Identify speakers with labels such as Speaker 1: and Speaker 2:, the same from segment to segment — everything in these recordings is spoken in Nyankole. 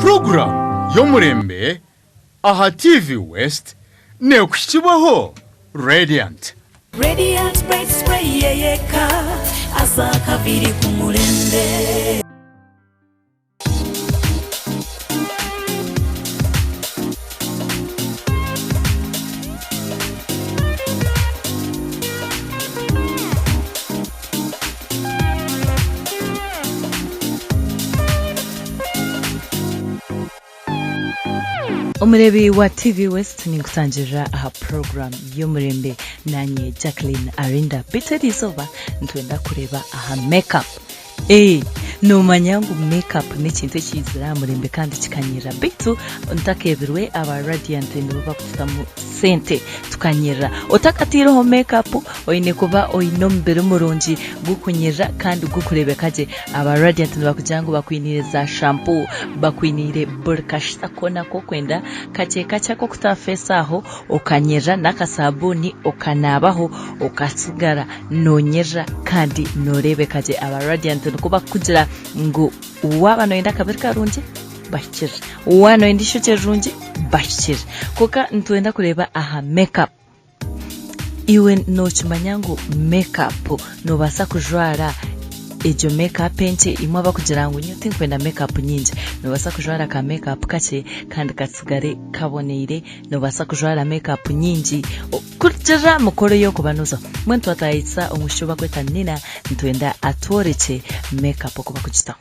Speaker 1: Puroguraamu y'omurembe aha TV West neekuhikibwaho Radiant.
Speaker 2: Radiant Bright Spray yeyeka aza akaviri k'omurembe.
Speaker 3: Omureebi wa TV West ninkutangirira aha puroguramu y'omurembe nanye Jacqueline Arinda. Beitu eri izooba nitwenda kureeba aha make up. Ee, noomanya ngu make up n'ekintu ekiizire aha murembe kandi kikanyirira. Beitu ntakeebirwe aba Radiant nibo bakututamu sente tukanyirira. Otakataireho make up oine kuba oine omubiri murungi gukunyirira kandi gukureebeka gye. Aba Radiant nibakugira ngu bakwiniire za shampoo, bakwiniire buri kashita koona aku orikwenda, kakye kakye ak'okuta aha feesi aho okanyirira n'akasabuuni okanaabaho okatsigara noonyirira kandi nooreebeka gye. Aba Radiant nikwo barikukugira ngu waaba nooyenda akabiri karungi bahikirire, waaba nooyenda eishokye rirungi bahikirire. Kwonka nitwenda kureeba aha make up. Iwe nookimanya ngu make up noobaasa kujwara egyo make up enkye imwe abarikugira ngu nyowe tinkwenda make up nyingi, noobaasa kujwara ka make up kakye kandi katsigare kaboneire, noobaasa kujwara make up nyingi kurugiirira aha mikoro ei orikuba noozaho. Mbwenu twatahisa omwishiki ou barikweta Nina nitwenda atworekye make up oku barikugitaho.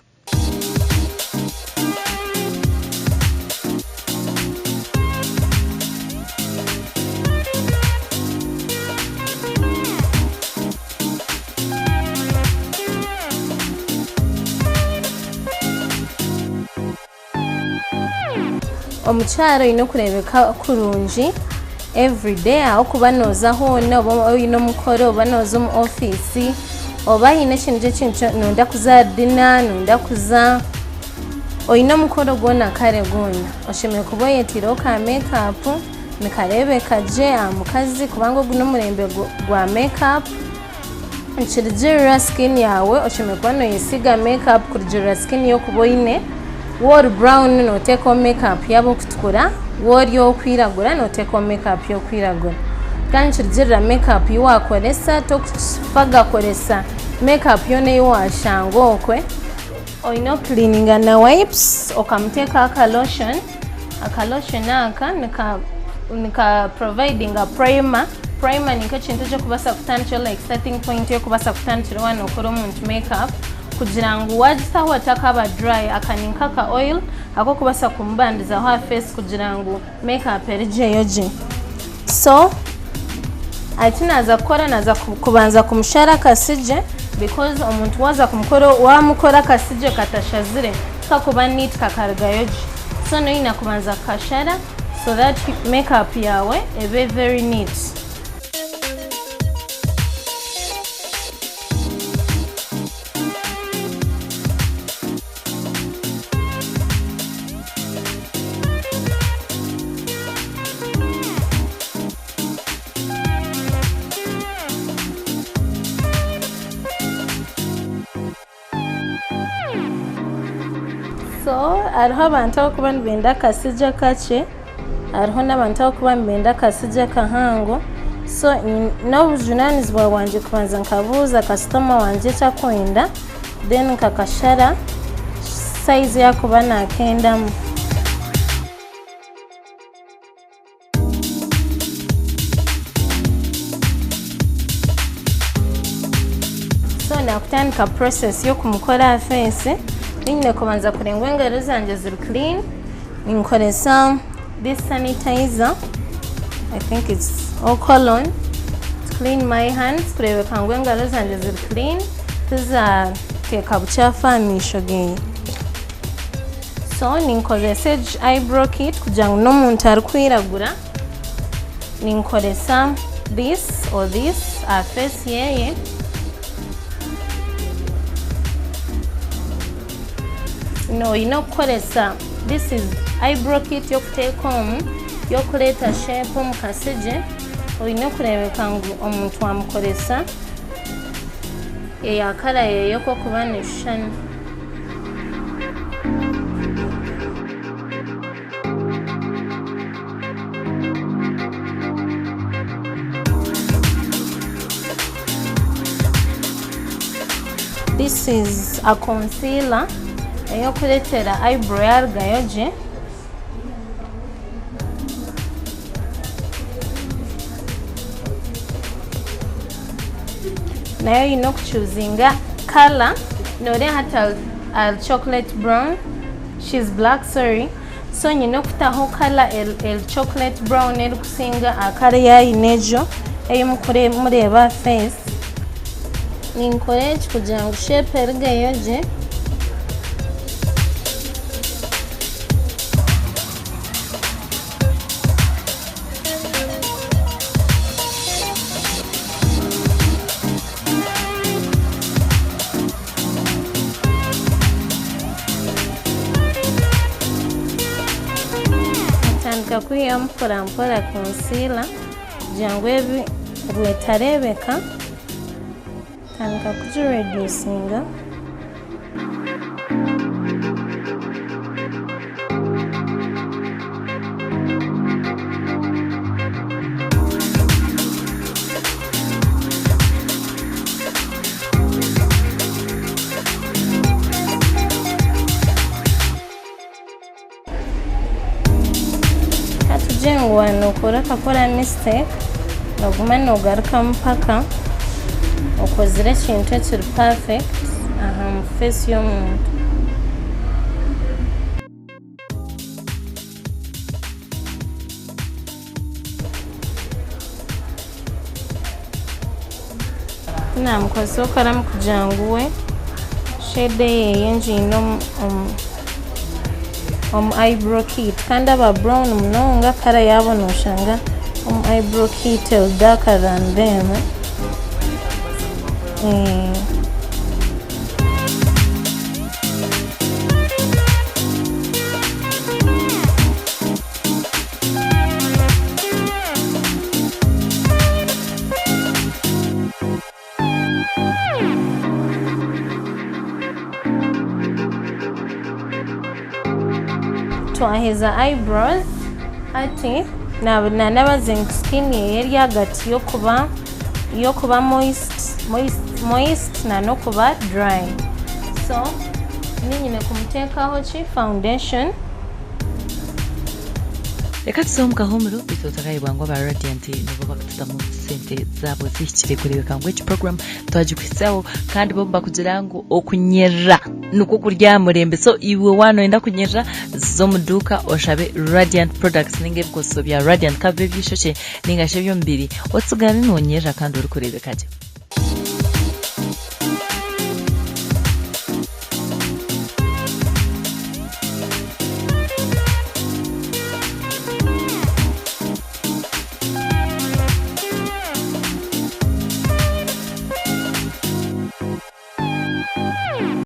Speaker 4: Omukyara oine kureebeka kurungi everyday ahabw'okuba nooza hoona oba oine omukoro oba nooza omu ofiisi oba haine ekindi ekintu nooyenda kuza aha dina nooyenda kuza oine omukoro gwona kare gwona oshemereire kuba oyeteireho ka make up nikareebeka gye aha mukazi kubanga ogu n'omurembe gwa make up. Nikirugirira skin yaawe oshemereire kuba noyesiiga make up kurugirira skin y'okuba oine, waaba ori brown noteekaho make up y'abarikutukura, waaba ori ow'okwiragura noteekaho make up y'okwiragura. Kandi nikirugirira make up ei waakoresa tokufa gakoresa make up yoona ei waashanga okwe. Oine okukiliininga na wipes okamuteekaho aka lotion, aka lotion aka nika nika providinga primer, primer ni nk'ekintu ekirikubaasa kutandikiraho like starting point ey'okubaasa kutandikiraho waaba nookora omuntu make up kugira ngu waagitaho atakaaba dry, aka ni nk'aka oil ak'okubaasa kumubandizaho aha face kugira ngu make up erugyeyo gye. So eki naaza kukora naaza kubanza kumushara akasigye because omuntu waaza kumukora waamukora akasigye katashazire tikakuba neat kakarugayo gye. So noine kubanza kukashara so that make up yaawe ebe very neat. So hariho abantu abarikuba nibenda akasigye akakye, hariho n'abantu abarikuba nibenda akasigye akahango, so n'obujunanizibwa bwangye kubanza nkabuuza kasitoma wangye eki arikwenda. Then nkakashara size yakuba nakendamu. So nakutandika process yokumukora aha face, nyine kubanza kureba ngu engaro zangye ziri clean, ninkoresa this sanitizer, I think it's all cologne to clean my hands kureebeka ngu engaro zangye ziri clean tizateeka bukyafu aha maisho geye. So ninkozesa egi eyebrow kit kugira ngu n'omuntu arikwiragura ninkoresa this or this aha face yeye. Oine okukoresa this is eyebrow kit y'okuteeka omu y'okureeta shape omu kasigye oine kureebeka ngu omuntu wamukoresa eya kara yeye oku erikuba neshushana. This is a concealer ey'okureetera eyebrow yarugayo gye. Nayo oyine okuchuzinga colour, noreeba hati ari chocolate brown, she's black sorry, so nyine okutaho colour eri chocolate brown erikusinga aha colour eyi ayine egyo eyi murikumureeba aha face. Ninkora eki kugira ngu shape erugeyo gye. Ntandika kwihamu mpora mpora concealer kugira ngu ebi etareebeka, ntandika kugiredusinga. Katugire ngu waaba nookora okakora mistake, nooguma noogarukamu mpaka okozire ekintu ekiri perfect aha face y'omuntu. Namukozesa okaramu kugira ngu we shade eyeye ngiine omu eyebrow kit kandi aba brown munonga kara yaabo noshanga omu eyebrow kit eri darker than them. Twaheza eyebrows hati nanabaze ngu skin ye eri ahagati yokuba yokuba moist moist moist nanokuba dry so ninyine kumuteekaho ki foundation.
Speaker 3: Reka tuze omu kahuumuro beitu otakayebwa ngu aba Radiant nibo bakututamu sente zaabo zihikire kureebeka ngu egi program twagikuhitsyaho kandi bo nibakugira ngu okunyerera nikwo kuri aha murembe so iwe waaba noyenda kunyerera za omu duuka oshabe Radiant products ninga ebikozeso bya Radiant ka bibe eby'eishokye ninga shi eby'omubiri otsigare nonyerera kandi orikureebeka gye.